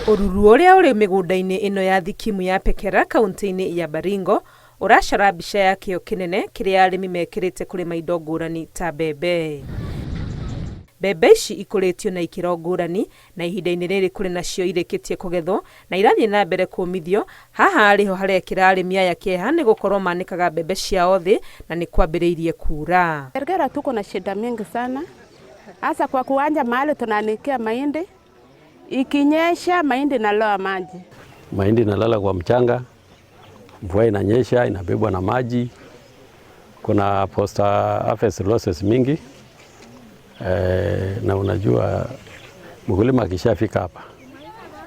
Ũruru ũrĩa ũrĩ mĩgũnda-inĩ ĩno ya thikimu ya Pekera kaunti-inĩ ya Baringo ũracora mbica ya kĩyo kĩnene kĩrĩa arĩmi mekĩrĩte kũrĩma indo ngũrani ta mbembe. Mbembe ici ikũrĩtio na ikĩro ngũrani na ihinda-inĩ rĩrĩ kũrĩ nacio irĩkĩtie kũgethwo na irathiĩ na mbere kũmithio. Haha arĩho harekĩra arĩmi aya kĩeha nĩ gũkorwo manĩkaga mbembe ciao thĩ na nĩ kwambĩrĩirie kuura. Perkera tuko na shida mingi sana, hasa kwa kuwanja mahali tunaanikia mahindi, ikinyesha mahindi inaloa maji. Mahindi inalala kwa mchanga, mvua inanyesha, inabebwa na maji. Kuna post harvest losses mingi na unajua mkulima akishafika hapa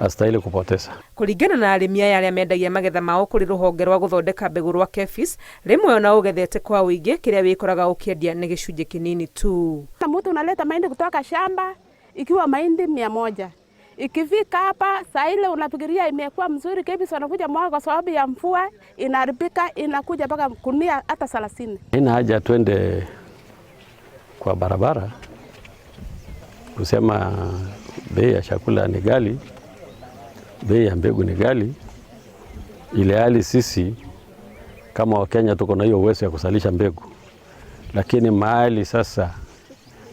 astahili kupoteza. Kũringana na arĩmi aya arĩa mendagia magetha mao kũrĩ rũhonge rwa gũthondeka mbegũ rwa KEPHIS, rĩmwe ona ũgethete kwa ũingĩ kĩrĩa wĩkoraga ũkĩendia nĩ gĩcunjĩ kĩnini tu. Na mtu unaleta mahindi kutoka shamba ikiwa mahindi 100, ikifika hapa saa ile unafikiria imekuwa mzuri, KEPHIS wanakuja mwaga, kwa sababu ya mvua inaharibika, inakuja mpaka gunia hata 30. Haina haja twende kwa barabara kusema bei ya chakula ni ghali, bei ya mbegu ni ghali, ile hali sisi kama Wakenya tuko na hiyo uwezo ya kuzalisha mbegu, lakini mahali sasa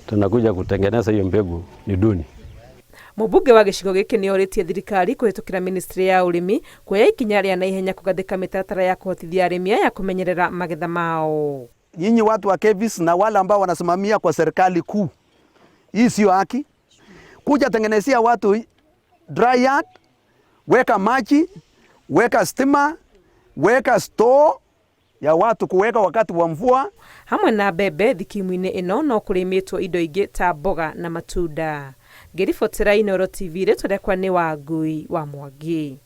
tunakuja kutengeneza hiyo mbegu ni duni. Mũmbunge wa gĩcigo gĩkĩ nĩ orĩtie thirikari kũhĩtũkĩra ministry ya ũrĩmi kuoya ikinya rĩa naihenya kũgathĩka mĩtaratara ya kũhotithia arĩmi aya kũmenyerera magetha mao. Nyinyi watu wa KEPHIS na wale ambao wanasimamia kwa serikali kuu, hii sio haki. Kuja tengenezea watu dry yard, weka maji, weka stima, weka store ya watu kuweka wakati wa mvua. Hamwe na mbembe thikimu-inĩ ĩno no kũrĩmĩtwo indo ingĩ ta mboga na matunda. Ngĩribotera Inooro TV, rĩtwa rĩakwa nĩ Wangui wa Mwangi.